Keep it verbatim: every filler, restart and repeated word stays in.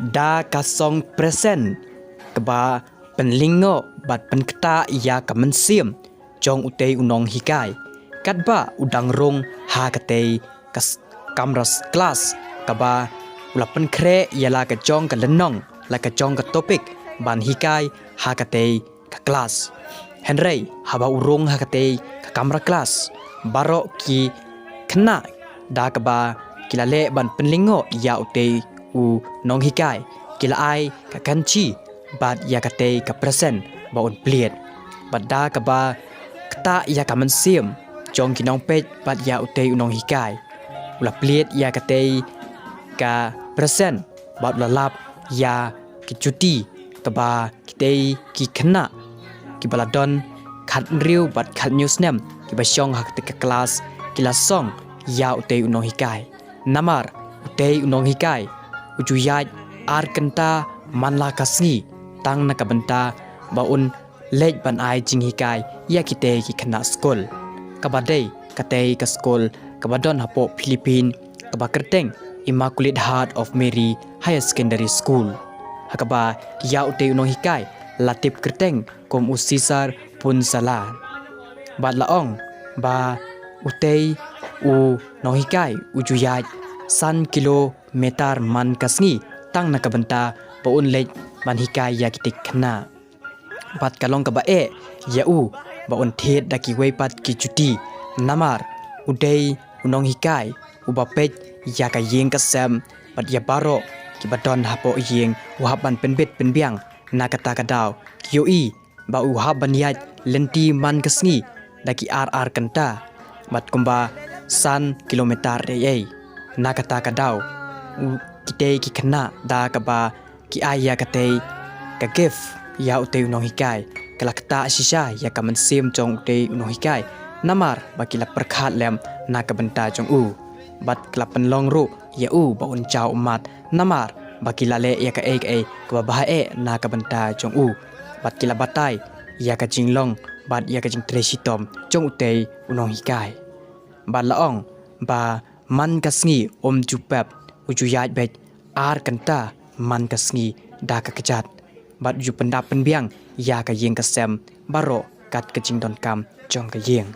da ka song present kaba pynlyngngoh bad pynktah ïa ka mynsiem jong utei u nonghikai. Katba u dang rung ha katei ka s-, kamra s-, klas kaba u la pynkhreh ïa la ka jong ka lynnong, la ka jong ka topic ban hikai ha katei ka klas. Hynrei haba u rung ha katei ka kamra klas, baroh ki khynnah da kaba ki la leh ban pynlyngngoh ïa utei u nonghikai, ki la ai ka kynchi bad ïa katei ka present ba un plied. Bad da kaba ktah ïa ka mynsiem jong ki nongpeit bad ïa utei u nonghikai, u la plied ïa katei ka present bad u la lap ïa ki juti kaba kitei ki khynnah kiba la don khathynriew bad khathynñiew snem kiba shong ha katei ka klas ki la song ïa utei u nonghikai. Namar utei u nonghikai u ju ïaid ar kynta man la ka sngi tang na ka bynta ba un leit ban ai jinghikai ïa kitei ki khynnah skul. Kaba dei katei ka skul kaba don hapoh Philippine kaba kyrteng Immaculate Heart of Mary Higher Secondary School, ha kaba ïa utei u nonghikai la tip kyrteng kum u Cesar Punsalan. Bad la ong ba utei u nonghikai u ju ïaid san kilometer man ka sngi tang na ka bynta ba un leit ban hikai ïa kitei ki khynnah. Bad ka long kaba eh ïa u ba un thied da kiwei pat ki juti, namar u dei u nonghikai uba peit ïa ka ïing ka sem bad ïa baroh kiba don hapoh ïing. U hap ban pynbit pynbiang na kata ka daw, ki ïohi ba u hap ban ïaid lynti man ka sngi da ki ar ar kynta bad kumba san kilometer ei ei. Na kata ka daw, u, kitei ki khynnah da kaba ki ai ïa katei ka gift ïa utei u nonghikai, ka la ktah shisha ïa ka mynsiem jong utei u nonghikai, namar ba ki la pyrkhat lem na ka bynta jong u. Bad ka la pynlong ruh ïa u ba un jaw ummat, namar ba ki la leh ïa kaei kaei kaba bha eh na ka bynta jong u. Bad ki la batai ïa ka jinglong bad ïa ka jingtrei shitom jong utei u nonghikai. Bad la ong ba man ka sngi um ju pep, u ju ïaid beit ar kynta man ka sngi da ka kjat. Bad u ju pyndap pynbiang ïa ka ïing ka sem baroh kat ka jingdonkam jong ka ïing.